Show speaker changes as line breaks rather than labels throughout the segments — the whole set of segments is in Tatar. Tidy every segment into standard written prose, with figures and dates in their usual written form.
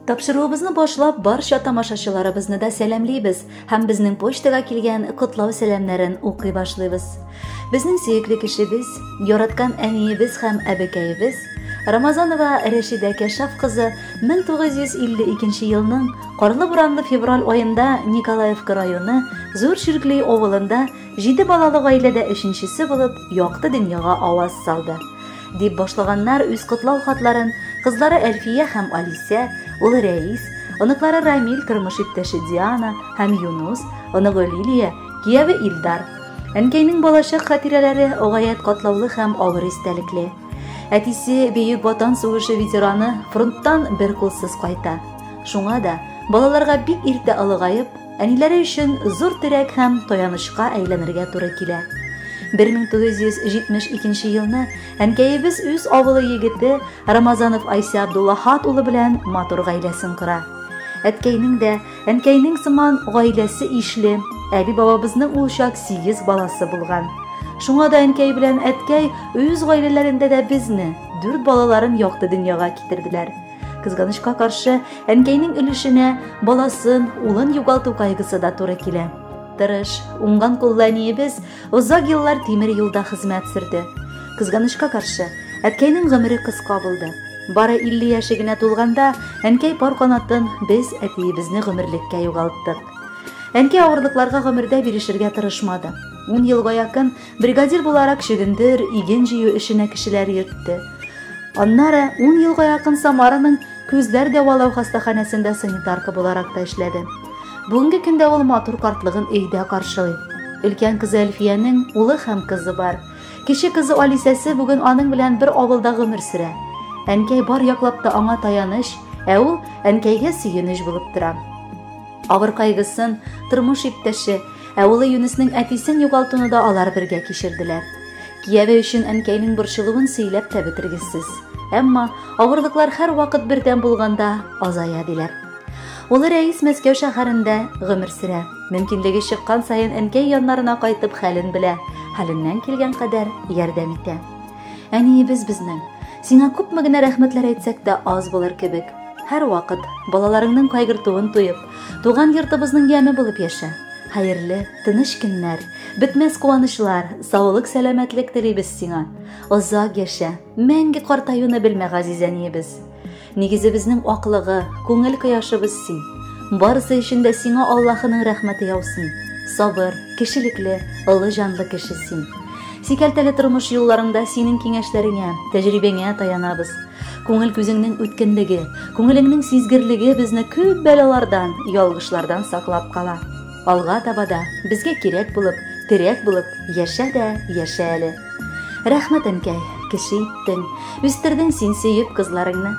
Тапшыруыбызны башлап, барча тамашачыларыбызны да сәламлибез һәм безнең почтага килгән котлау сәламнәрен укый башлыйбыз. Безнең сөекле кешебез, яраткан әниебез һәм әбекәебез Рамазанова Рәшидә Кәшаф кызы 1952 елның карлы-буранлы февраль аенда Николаевка районы Зур Чиркли авылында җиде балалы гаиләдә өченчесе булып якты дөньяга аваз салды. Дип башлаганнар үз котлау хатларын кызлары Әлфия һәм Алисә, улы Рәис, оныклары Рамил, тормыш иптәше Диана һәм Юнус, оныгы Лилия, кияве Илдар. Әнкәйнең балачак хатирәләре гаять катлаулы һәм авыр истәлекле. Әтисе Бөек Ватан сугышы ветераны фронттан бер кулсыз кайта. Шуңа да балаларга бик иртә олыгаеп, әниләре өчен зур терәк һәм таянычка әйләнергә туры килә. 1972 елны әнкәебез үз авылы егете Рамазанов Айся Абдуллахат улы белән матур гаиләсен кора. Әткәйнең дә, әнкәйнең сыман гаиләсе ишле, әби бабабызның ул чак 8 баласы булган. Шуңа да әнкәй белән әткәй үз гаиләләрендә дә безне, дүрт балаларын якты дөньяга китерделәр. Кызганычка каршы, әнкәйнең өлешенә баласын, улын югалту кайгысы да туры килә. Тырыш, уңган куллы әниебез озак еллар тимер юлда хезмәт сөрде. Кызганычка каршы, әткәйнең гомере кыска булды. Бары 50 яше генә тулганда, әнкәй пар канатын без әтиебезне гомерлеккә югалттык. Әнкәй авырлыкларга гомердә бирешергә тырышмады. 10 елга якын бригадир буларак чөгендер, иген җыю эшенә кешеләр йөртте. Аннары 10 елга якын Самараның күзләр дәвалау хастаханәсендә санитарка буларак та эшләде. Бүгенге көндә ул матур картлыгын өйдә каршылый. Өлкән кызы Әлфиянең улы һәм кызы бар. Кече кызы Алисәсе бүген аның белән бер авылда гомер сөрә. Әнкәй бар яклап та аңа таяныч, ә ул әнкәйгә сөенеч булып тора. Авыр кайгысын, тормыш иптәше, ә улы Юнуснең әтисен югалтуны да алар бергә кичерделәр. Кияве өчен әнкәйнең борчылуын сөйләп тә бетергесез. Әмма авырлыклар һәрвакыт бердәм булганда азая диләр. Улы Рәис Мәскәү шәһәрендә гомер сөрә. Мөмкинлеге чыккан саен әнкәй яннарына кайтып хәлен белә, хәленнән килгән кадәр ярдәм итә. Әниебез безнең, сиңа күпме генә рәхмәтләр әйтсәк тә аз булыр кебек. Һәрвакыт балаларыңның кайгыртуын тоеп, туган йортыбызның яме булып яшә. Хәерле, тыныч көннәр, бетмәс куанычлар, саулык, сәламәтлек телибез сиңа. Озак яшә, мәңге картаюны белмә, газиз әниебез. Нигезебезнең аклыгы, күңел кояшыбыз син. Барысы өчен дә сиңа Аллаһының рәхмәте яусын. Сабыр, кешелекле, олы җанлы кеше син. Сикәлтәле тормыш юлларыңда синең киңәшләреңә, тәҗрибеңә таянабыз. Күңел күзеңнең үткенлеге, күңелеңнең сизгерлеге безне күп бәлалардан, ялгышлардан саклап кала. Алга таба да безгә кирәк булып, терәк булып яшә дә яшә әле. Рәхмәт, әнкәй, кеше иттең, үстердең син сөеп кызларыңны.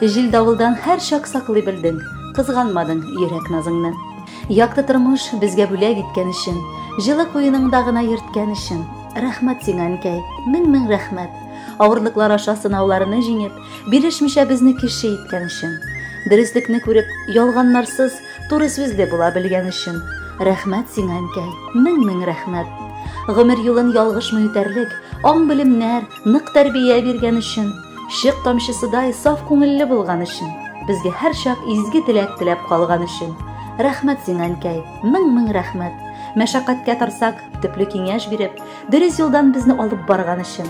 Җил-давылдан һәр чак саклый белдең, кызганмадың йөрәк назыңны. Якты тормыш безгә бүләк иткән өчен, җылы куеныңда гына йөрткән өчен. Рәхмәт сиңа, әнкәй, мең-мең рәхмәт. Авырлыклар аша сынауларны җиңеп, бирешмичә безне кеше иткән өчен. Дөреслекне күреп, ялганнарсыз, туры сүзле була белгән өчен. Рәхмәт сиңа, әнкәй, мең-мең рәхмәт. Гомер юлын ялгышмый үтәрлек, аң-белемнәр, нык тәрбия биргән өчен, чык тамчысыдай саф күңелле булган өчен, безгә һәрчак изге теләк теләп калган өчен. Рәхмәт сиңа, әнкәй, мең-мең рәхмәт. Мәшәкатькә тарсак, төпле киңәш биреп, дөрес юлдан безне алып барган өчен.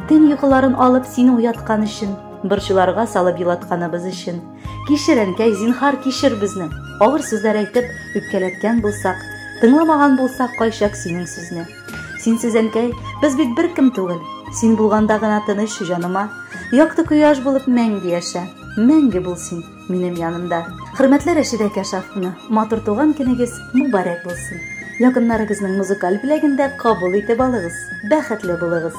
Төн йокыларын алып сине уяткан өчен, борчуларга салып елатканыбыз өчен. Кичер, әнкәй, зинһар кичер безне. Авыр сүзләр әйтеп, үпкәләткән булсак, тыңламаган булсак кайчак синең сүзне. Синсез, әнкәй, без бит беркем түгел. Син булганда гына тыныч җаныма. Якты кояш булып мәңге яшә, мәңге бул син минем янымда. Хөрмәтле Рәшидә Кәшафовна, матур туган көнегез мөбарәк булсын. Якыннарыгызның музыкаль бүләген дә кабул итеп алыгыз. Бәхетле булыгыз.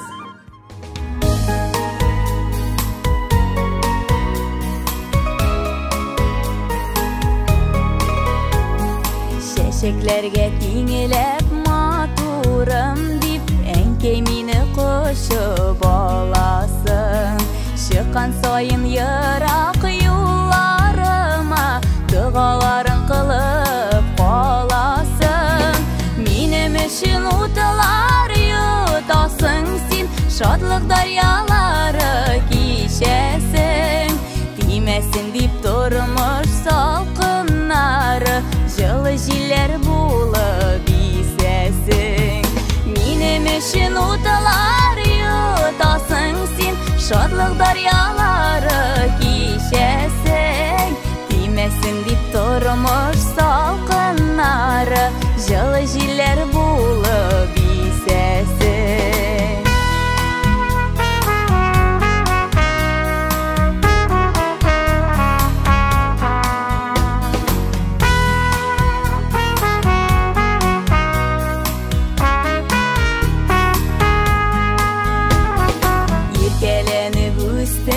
Чәчәкләргә тиңеләп матурым дип, әнкәй мине кочып аласың. Чыккан саен ерак юлларыма догаларын кылып каласың. Минем өчен утлар йотасың син, шатлык дәрьялары кичәсең. Тимәсен дип тормыш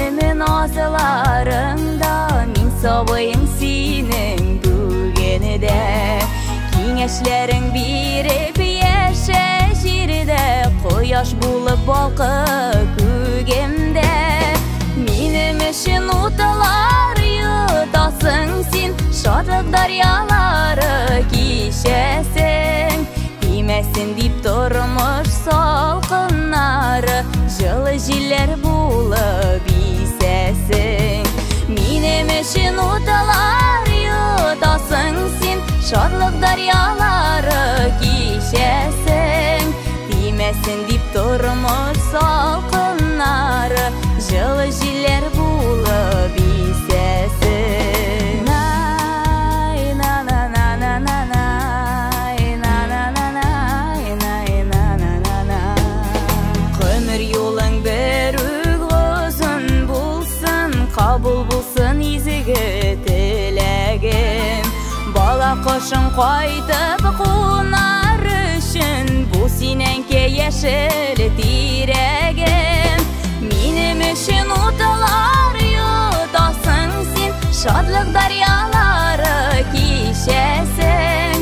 Минем назларыңда, мин сабыең синең бүген дә. Киңәшләрең биреп яшә җирдә, кояш булып балкы күгемдә. Минем өчен утлар йотасың син, шатлык дарьялары кичәсең. Тимәсен дип тормыш салкыннары, җылы җилләр булып исәсең. Минем өчен утлар йотасың син, шатлык дарьялары кичәсең. Тимәсен дип тормыш салкыннары, җылы җилләр булып исәсең. Най, на на на на на най, на на на най, най, на на на на. Гомер юлың бер үк озын булсын, кабул булсын изге теләгем. Бала кошың кайтып кунар өчен, бу синеңке яшел тирәгем. Минем өчен утлар йотасың син, шатлык дарьялары кичәсең.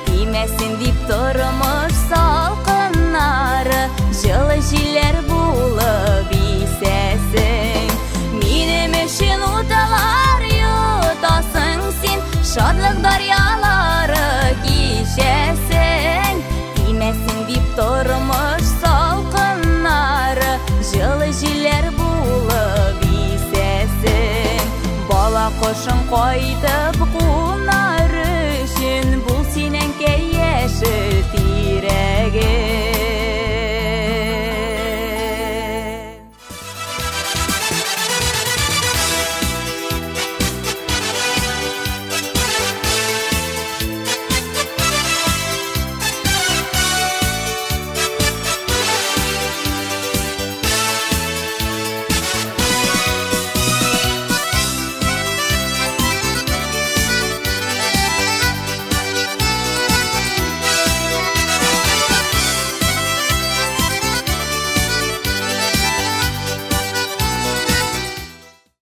Тимәсен дип тормыш салкыннары, җылы җилләр булып исәсең. Минем өчен утлар йотасың син, шатлык дарьялары кичәсең. Тимәсен дип тормыш салкыннары, җылы җилләр булып исәсең. Бала кошың кайтып